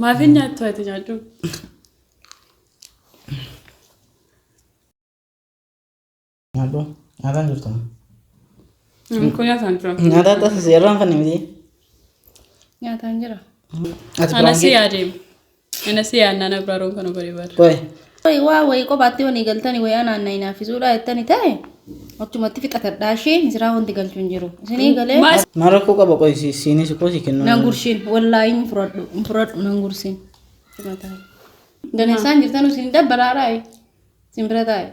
Maaf hin nyaattu ati nyaadhu. Nyaadhu. Nyaataan jirtu. Kun nyaataan jira. Nyaataa taasise irraan fanne miti. Nyaataan jira. Ati Ana si biraan yaadeem. Ana si yaadnaan abraaroon kana godhe bara. Qoy. Wayi waa wayii kophaatti walii galtani wayii anaan na hinaafisuudha jettani ta'e achumatti fixatadhaa ishee misiraa wanti galchu hin jiru. Isinii galee Maal Maal rakkoo qaba qoy siinis koo si kennu. nan gurshin wallaahi hin fudhadhu hin fudhadhu nan gursin. Daneessaan jirtan isin dabbalaaraa isin bira taa'e.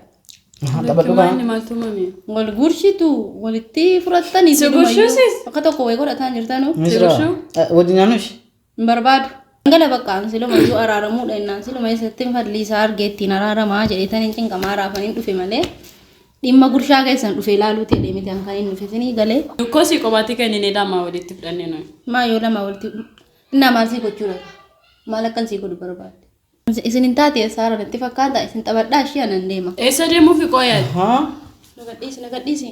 Taphadhu Maal kaa. inni maaltu uumame? Wal gurshitu walitti fudhattanii Si gurshuusis? Akka tokko wayii godhataan jirtanu Misira. Wajjin nyaanush. hin barbaadu. Gala bakka an siluma iyyuu araaramuudha innaan siluma eessatti falli isaa argee ittiin araaramaa jedheetan hin cinqamaa raafaniin dhufe malee dhimma gurshaa keessan dhufe ilaaluu ta'e miti an kan hin dhufe isinii galee Dukkoo si qobaatti kennine lama walitti fudhannee nuyi. maa yoo lama walitti innaa maal sii gochuudha maal akkan sii godhu barbaadde. Isin hin taate saara natti fakkaata isin taphadhaa ishee anan deema. Eessa deemuufi qoyaati? Haa. Nagadhiisi nagadhiisi.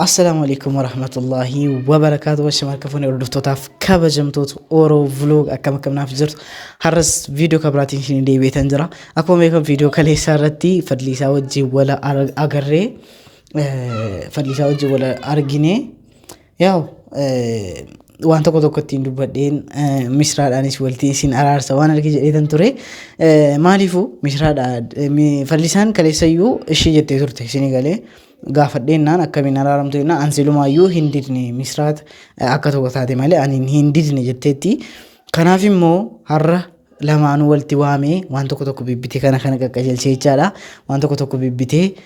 Assalaamu alaikum warahmatullahi wabarakaatu. Washama harka fuunee hordoftootaaf kabajamtoota Oro Vlog akkam akkam naaf jirtu. Har'as viidiyoo kabiraatiin isin deebi'eetan jira. Akkuma beekamu viidiyoo kaleessaa irratti Fadliisaa wajjin wal agarree Fadliisaa wajjin wal argine yaa'u waan tokko tokko ittiin dubbadheen misraadhaanis walitti isin araarsa waan arge jedheetan ture. Maaliifuu misraadhaa Fadliisaan kaleessayyuu ishee jettee turte isinii galee. Gaafadheennaan akkamiin araaramtu jennaan an silumaayyuu hin didne misraat akka tokko taate malee ani hin didne jetteetti. Kanaaf immoo har'a lamaanuu walitti waamee waan tokko tokko bibbitee kana kana qaqqajeelchee jechaadha. Waan tokko tokko bibbitee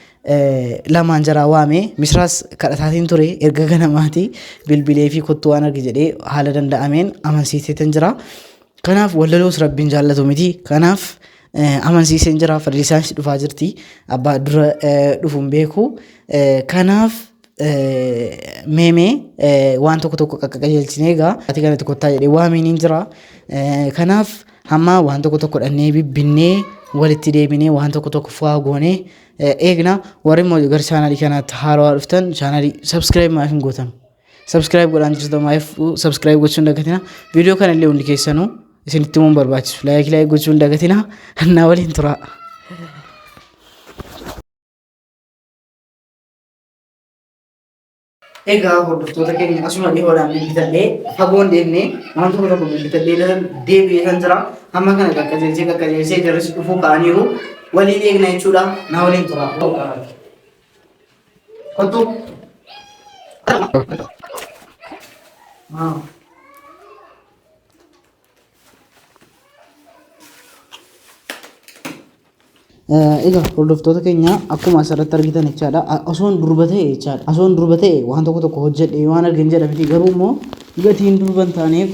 lamaan jaraa waamee misraas kadhataatiin ture erga ganamaati bilbilee fi kottu waan arge jedhee haala danda'ameen amansiiseetan jira. Kanaaf wallaloos rabbiin jaallatu miti. Kanaaf amansiiseen jira. Fadliisaanis dhufaa jirti. Abbaa dura dhufuun beeku. Kanaaf meemee waan tokko tokko qaqqajeelchinee egaa ati kanatti kottaa jedhee waameen hin jira. Kanaaf hamma waan tokko tokko dhannee bibbinnee walitti deebinee waan tokko tokko fu'aa goonee eegna. Warri immoo gara chaanaalii kanaatti haarawaa dhuftan chaanaalii subscribe maaf hin gootan. Subscribe godhaan jirtu maaf subscribe gochuun dagatina. Viidiyoo kana illee hundi keessanuu isinitti himuun barbaachisu. Like like gochuun dagatina. Na waliin turaa. Egaa hordoftoota keenya asuma dhihoodhaan bibbitadhee fagoon deemnee waan tokko tokko bibbitadhee deebi'ee kan jira. Hamma kana qaqqajeelchee qaqqajeelchee jarris dhufuu ka'aniiru. Waliin eegna jechuudha. Na waliin turaa. Kottu. Egaa hordoftoota keenya akkuma asirratti argitan jechaadha. Osoon durba ta'e jechaadha. Osoon durba ta'e waan tokko tokko hojjedhe waan argin jedha miti garuu immoo gatiin durba hin taaneef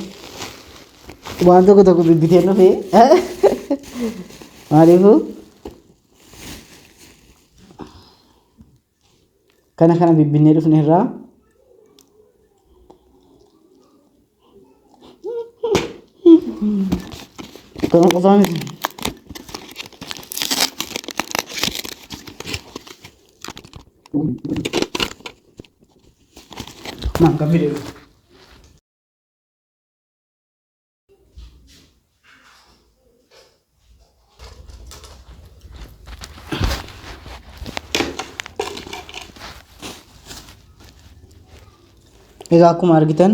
waan tokko tokko bibbitee dhufe. Maaliifuu Kana kana bibbinnee dhufne irraa kana qofaa miti. Maan kan fide. Egaa akkuma argitan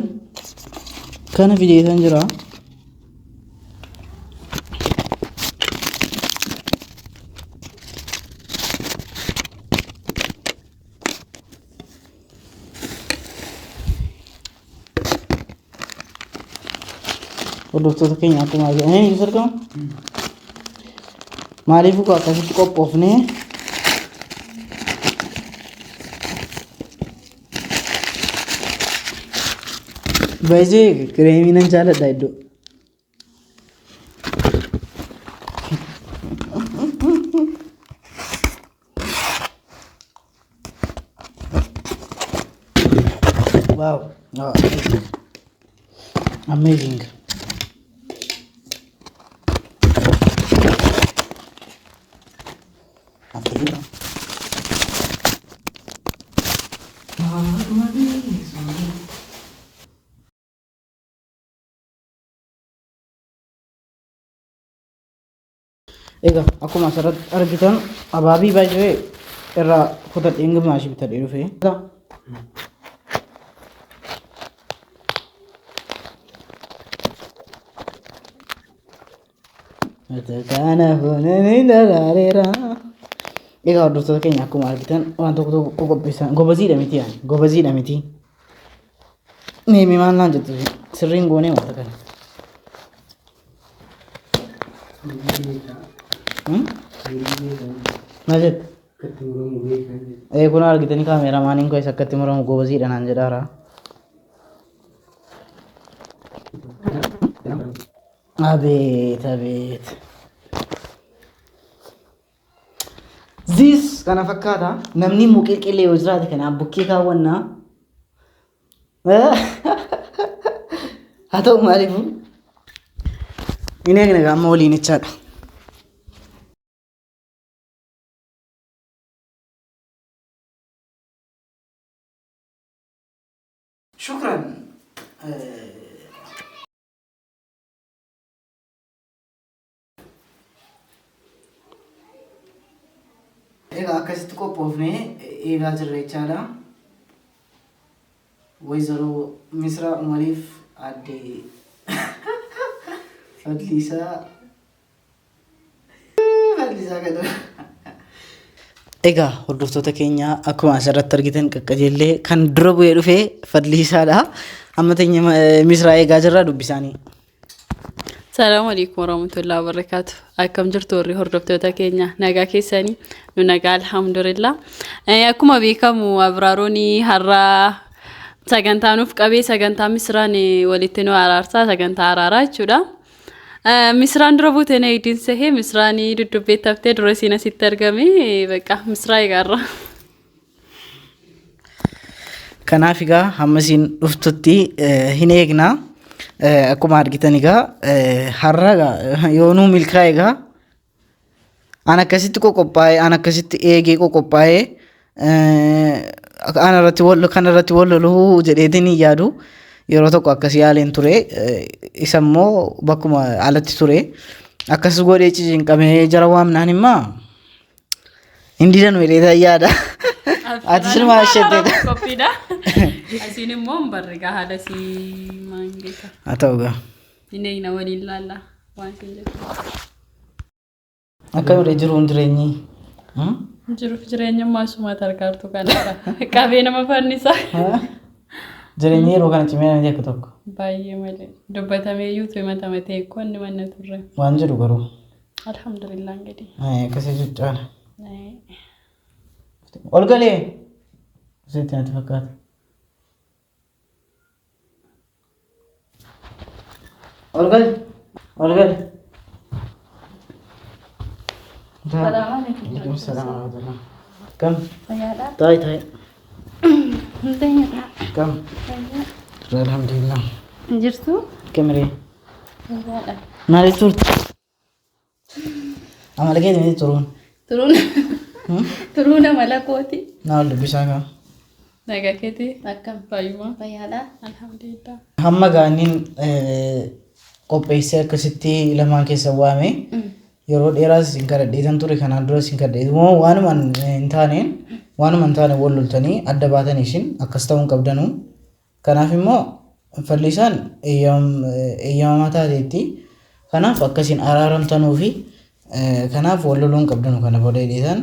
kana fideetan jira. Hordoftoota keenya akkuma argitan eenyu argama? Maaliif ukaa akkasitti qophoofnee baay'ee kireemii nan jaaladha iddoo. Wow. Oh, amazing. Amazing. Egaa akkuma asirratti argitan abaabii baay'ee irraa kutadheen gimmaashii bitadhee dhufe. Kana fuunanii daraareera. Egaa hordoftoota keenya akkuma argitan waan tokko tokko qopheessan gobaziidha miti yaani gobaziidha miti. Meemi maal naan jettu sirriin goonee wanta kana. Maal jettu? Ee kun argitanii kaameeraamaaniin koo isa akkatti muramu gobaziidha naan jedhaara. Abeet abeet. This kana fakkaata namni immoo qilqillee yoo jiraate kanaaf bukkee kaawwannaa. Haa ta'u maaliif hin eegne egaa amma waliin jechaadha. Shukran. Egaa akkasitti qophoofnee eegaa jirra jechaadha. Wayzaroo Misraa Umariif aadde Fadliisaa Fadliisaa Kadir. Egaa hordoftoota keenya akkuma asirratti argitan qaqqajeellee kan dura bu'ee dhufe Fadliisaadha. Amma teenya Misraa eegaa jirra dubbisaanii. Salaamu alaikum warahmatullahi wabarakatuh. Akkam jirtu warri hordoftoota keenya nagaa keessanii nu nagaa alhamdulillah. Akkuma beekamu Abraaroon har'a sagantaa nuuf qabee sagantaa Misraan walitti nu araarsaa sagantaa araaraa jechuudha. Misraan dura buutee na eegdiin sehee Misraan duddubbee taftee dura isiin asitti argame bakka Misraa eegaarra. Kanaaf egaa hamma isiin dhuftutti hin eegna. Akkuma argitan egaa har'a egaa yoo nuu milkaa'e egaa an akkasitti qoqophaa'ee an akkasitti eegee qoqophaa'ee ana irratti wal kana irratti wal loluu jedheetiin hin yaadu. Yeroo tokko akkas yaaleen ture isa immoo bakkuma alatti ture akkas godhee cicinqamee jara waamnaan immoo Hin didan jedhee yaada. Ati sinumaa isheetteedha. Qophiidha. Asiin immoo hin barre gaa haala sii maangeeta. Haa ta'u gaa. Inni eegna waliin laalla waan siin jedhu. Akka godhe jiruun jireenyi. Jiruuf jireenyummaa asumaatti argaartu kanadha. Qabee nama fannisa. Jireenyi yeroo kana cimee namni akka tokko. Baay'ee malee. Dubbatamee iyyuu himatama ta'e konni manna turre. Waan jedhu garuu. Alhamdulillah gadi. Akkasii cuccaala. Ol galee. Asitti natti fakkaata. Ol gali. Ol gali. Salaam alaikum. Alaikum salaam wa rahmatullah. Kam? Fayyaadha. Taa'i taa'i. Hundeenyadha. Kam? Alhamdulillah. Jirtu? Kamiree? Fayyaadha. Maaliif turte? Amala keeti miti turuun. Turuun turuun amala kooti. Naa ol dubbisaa kaa. Nagaa keetii? Akkam. Fayyuma? Fayyaadha. Alhamdulillah. Hamma gaaniin qopheessee akkasitti lamaan keessa waame yeroo dheeraas isin kadhadheetan ture kanaan dura isin kadhadhee moo waanuma hin taaneen waanuma hin taane wal loltanii adda baatanii isin akkas ta'uu hin qabdanuu. Kanaaf immoo Fallisaan eeyyamamaa taateetti. Kanaaf akkasiin araaramtanuufi kanaaf wal loluu hin qabdanu kana booda jedheetan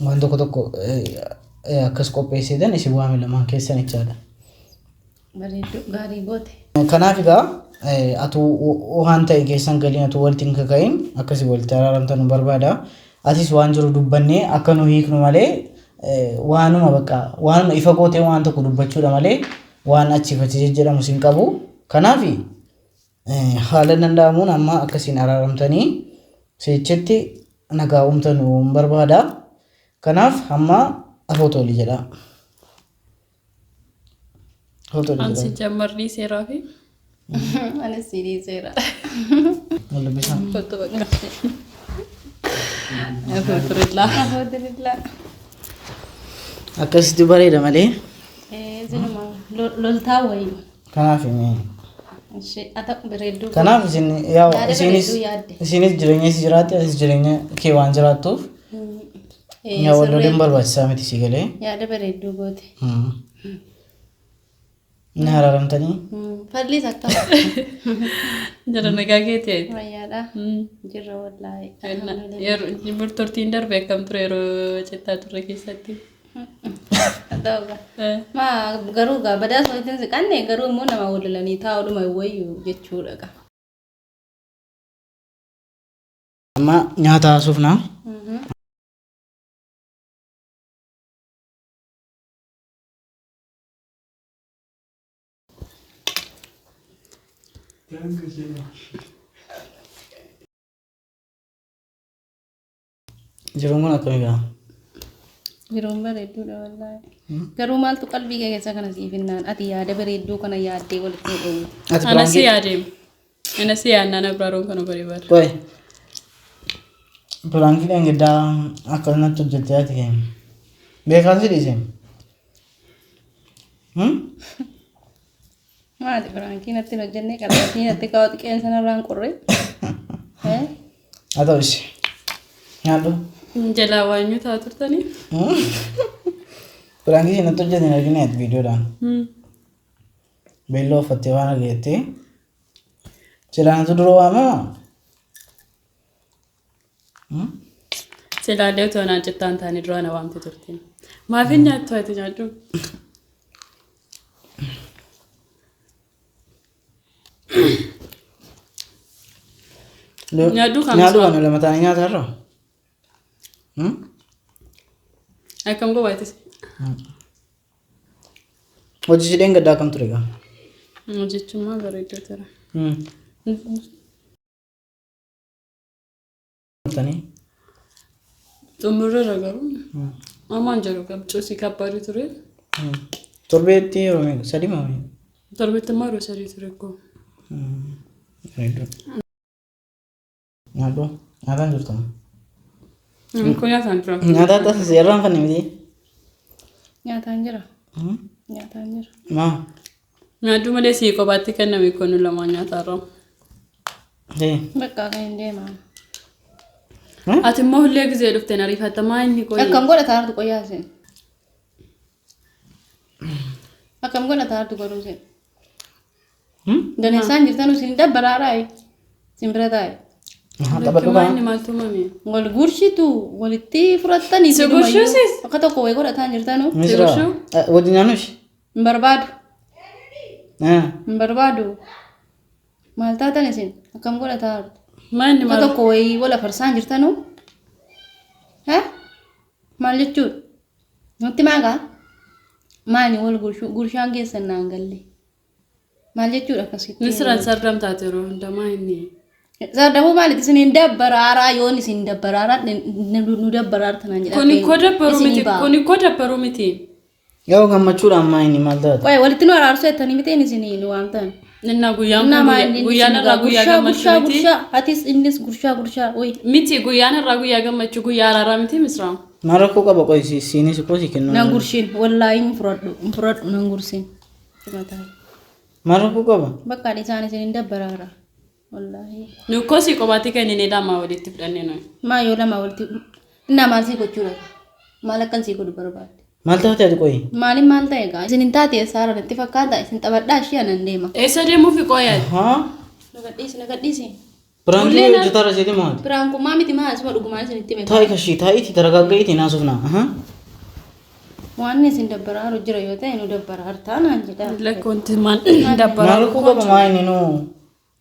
waan tokko tokko akkas qopheesseetan isin waame lamaan keessan jechaadha. Bareedduu gaarii goote. Kanaaf egaa atuu waan ta'e keessan galiin atuu walitti hin kaka'in akkasii walitti araaramtanu barbaada. Atis waan jiru dubbannee akka nu hiiknu malee waanuma bakka waanuma ifa gootee waan tokko dubbachuudha malee waan achiif achi jejjedhamu sin qabu. Kanaaf haala danda'amuun amma akkasiin araaramtanii seechetti nagaa uumtanu hin barbaada. Kanaaf hamma afoo toli jedha. Afoo toli Ansi jedha. jammarrii seeraa fi Anis si dhiiseera. Wal dubbisaa. kottu bakka. Alhamdulillah. Alhamdulillah. Akkasitti bareeda malee. Loltaa wayii. Kanaaf himi. Ishee haa ta'u bareedduu. Kanaaf isin yaa Yaada isinis bareedduu yaadde. isinis jireenya si jiraatte atis jireenya kee waan jiraattuuf yaa wal loluun barbaachisaa miti si galee. Yaada bareedduu goote. Ni araaramtanii? Falliis akkam. Jara nagaa keeti. Fayyaadha. Jirra wallaahi. Yeroo turtiin darbe akkam ture yeroo cittaa turre keessatti? Haa ta'u gaa. Maa garuu gaa badaas walitti hin siqanne garuu immoo nama wal lolanii taa'uudhuma wayyu jechuudha gaa. Amma nyaata haasofnaa. Jiruun kun akkamii gaa? Jiruun bareedduudha wallaahi. Garuu maaltu qalbii kee keessa kana siif hinnaan ati yaada bareedduu kana yaaddee walitti nu dhoowwite. Ati Ana si piraankii yaadeem. Ana si yaadnaan Abraaroon kana baree bara. Qoy. Piraankii dheengaddaa akkanatti hojjettee ati beekaan si dhiise. Maali piraankii natti hin hojjennee qalbii natti kaawwatu qeensa narraan qorree. Haa ta'u ishee. Nyaadhu. Jalaa waanyuu ta'a turtanii? Piraankii ishee natti hojjete hin argine ati viidiyoodhaan. Beelloo uffattee waan argeettee. Silaanatu dura waamamaa? Silaalee otoo anaan cittaan taane dura na waamte turte. Maaf hin nyaattu ati nyaadhu? Nyaadhu kan Nyaadhu misooma. kana lama taanii nyaata irra. Akkam gobaatis? Hojii sidheen gaddaa akkam ture gaa? Hojjechummaa bareedduu ture. Tanii. Xumurreera garuu. Ammaan jedhu qabcoosii kabbaaduu ture. Torbeetti yeroo meeqa? Sadi moo meeqa? Torbeetti immoo yeroo sadii ture koo. Bareedduu. Nyaadhu. Nyaataan jirtu. Kun nyaataan jira. Nyaataa taasise irraan fanne miti. Nyaataan jira. Nyaataan jira. Maa? Nyaadhu malee sii kophaatti kenname kun nu lamaan nyaataarra. Ee. Bakka kan hin deemaa. Ati immoo hullee gisee dhufte na rifatta maa inni qoyi. Akkam godhata hartu qoyyaa isin. Akkam godhata hartu godhuu isin. Daneessaan jirtan isin dabbaraaraa isin bira taa'e. Taphadhu Maa kaa. inni maaltu uumame? Wal gurshitu walitti fudhattanii Si gurshuusis? Akka tokko wayii godhataan jirtanu Misira. Gurshu? Wajjin nyaannush? hin barbaadu. Hin barbaadu. Maal taatan isin akkam godhataa jirtu? Maa inni Akka maal? tokko wayii wal afarsaan jirtanu? Haa? Maal jechuudha? Nutti maagaa? Maali wal gurshuu gurshaan keessan naan galle? Maal jechuudha akkasitti? Misiraan sardam taate yeroo hunda maa inni? Sardamuu maaliiti isin hin dabbaraaraa yoon isin dabbaraaraa nu dabbaraarta naan jedha. Kuni koo dabbaruu Isinii miti. ba'a. Kuni koo dabbaruu miti. Yoo gammachuudhaan maa inni maal taate? Qoy walitti nu araarsuu jettanii miteen isin nu waamtan. Innaa guyyaan Innaa kun maal guyyaa- inni guyyaan isin irraa guyyaa gurshaa gammachuu gurshaa miti. gurshaa atis innis gurshaa gurshaa wayi. Miti guyyaan irraa guyyaa gammachuu guyyaa araaraa miti misraa. Maal rakkoo qaba qoy siinis koo si kennu. Nan gurshin wallaahi hin fudhadhu hin fudhadhu nan gursin. Maal rakkoo qaba? Bakka isaan isin hin dabbaraara. Wallaahi. Nu koo sii kophaatti kennine lama walitti fudhanne nuyi. Maa yoo lama walitti innaa maal sii gochuudha? Maal akkan sii godhu barbaadde? Maal taate ati qoy? Maaliin maal ta'e egaa? Isin hin taate saara natti fakkaata isin taphadhaa ishee anan deema. Eessa deemuufi qoyaati? Haa? Nagadhiisi nagadhiisi. Piraankii hojjetaa irra seeti maati? Piraankummaa miti maa asuma dhugumaan isinitti hime. Taa'i kashii taa'iitii taragaagga'iitii naasufna. Waan isin dabbaraaru jira yoo ta'e nu dabbaraartaa naan jedha. Lakkoonti maal dabbaraa? Maal rakkoo qaba maa inni nuu?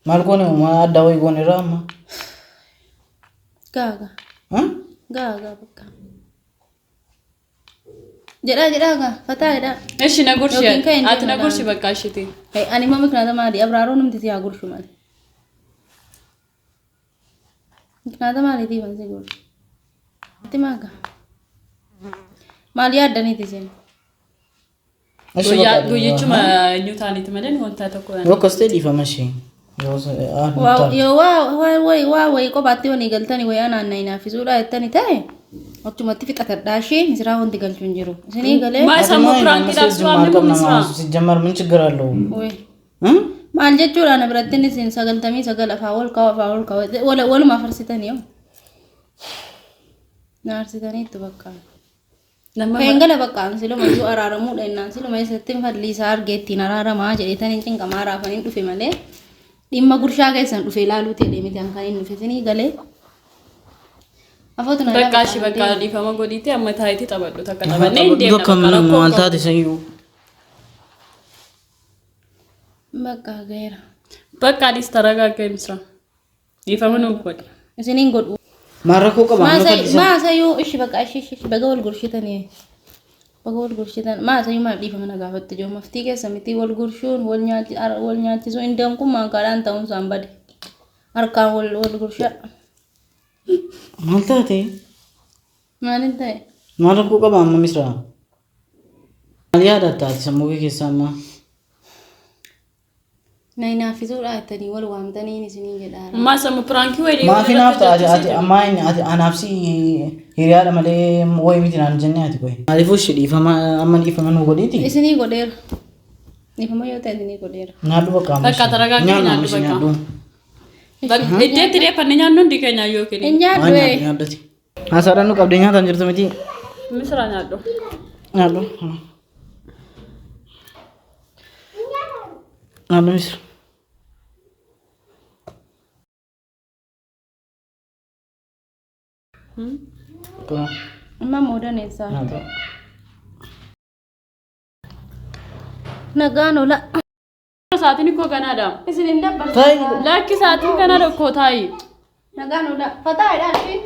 Maal goone maa addaa wayii goone irraa amma? Gaaga gaaga bakka. Jedhaa jedhaa gaa fataa jedhaa. Ishi na gurshi Yookiin kan hin ati na deemne gurshi bakka ishiti. Ani immoo miknaata maali? Abraaroo numti si haa gurshu maali? Miknaata maaliitiif an si gurshu? Itti maaga. Maal yaaddaniiti isin? Guyyaa guyyichuma eenyu taaniiti malee wanta tokko. Yoo akkas ta'e dhiifama ishee. Yoo Yoo waa waa waa waa wayii kophaatti walii galtanii wayii anaan na hinaafisuudha jettani ta'e Achumatti fixatadhaa ishee misiraa wanti galchu hin jiru. Isinii galee. Maa isa immoo piraankiidhaaf si waamne moo misiraa? ሲጀመር ምን ችግር አለው? Wee. እ? Maal jechuudha na biratti inni isin 99 afaan wal kaa'u afaan wal kaa'u waluma afarsitanii yoo. Na arsitaniittu bakka. Nama Kan gala bakka an siluma iyyuu araaramuudha innaan siluma isatti falliisaa argee ittiin araaramaa jedheetan hin cinqamaa raafaniin dhufe malee dhimma gurshaa keessan dhufe ilaaluu ta'e miti an kan hin dhufe isinii galee. Afootu na Bakka ishee bakka dhiifama godhiitti amma taayitii taphadhu takka taphannee hin deemna Bakka bakka rakkoo maal qabu. taate sayyuu? Bakka gaheera. Bakka adis taragaagga misra. Dhiifama nuuf godhi. Isiniin godhu. Maal rakkoo qaba? Amma fallisaa. Maasayyuu ishi bakka ishi ishi ishi baga wal gurshitanii. Baga wal gurshitan maasayyuu maal dhiifama na gaafatte jiru maftii keessa miti wal gurshuun wal nyaachi wal nyaachisuu hin kun maankaadhaan ta'uun isaan bade. Harkaan wal wal gurshaa. Maal taate? Maaliin ta'e? Maal rakkoo qaba amma misraa? Maal yaadatta ati sammuu kee keessaa amma? Na hinaaffisuudha jettanii wal waamtaniin isinii jedhaara. Ammaa sammuu piraankii wayii Maaf hinaafta ati ati ammaa inni ati anaaf si hiriyaadha malee wayii miti naan jennee ati qoyi. Maaliifuu ishee dhiifama amma dhiifama nu godhiiti? Isinii godheera. Dhiifama yoo ta'e isinii godheera. Nyaadhu bakka amma. Bakka taragaaggaa Nyaadhu nyaadhu amma ishee bakka. nyaadhu. Iddoo itti dhiyeeffannee nyaannu hundi keenya yookiin. Hin nyaadhu Waan ee. nyaadhu nyaadhati. Haasaadhaan nu qabdee nyaataan jirtu miti. Misra nyaadhu. Nyaadhu. Nyaadhu misra. Kun Amma moodaneessaa. nyaadhu. Nagaan ola. Sa'aatiin koo ganaadha. Isin hin dabbarsu. Taayi. Lakki sa'aatiin ganaadha koo taayi. Nagaan ola. Fataa jedhaa ishee.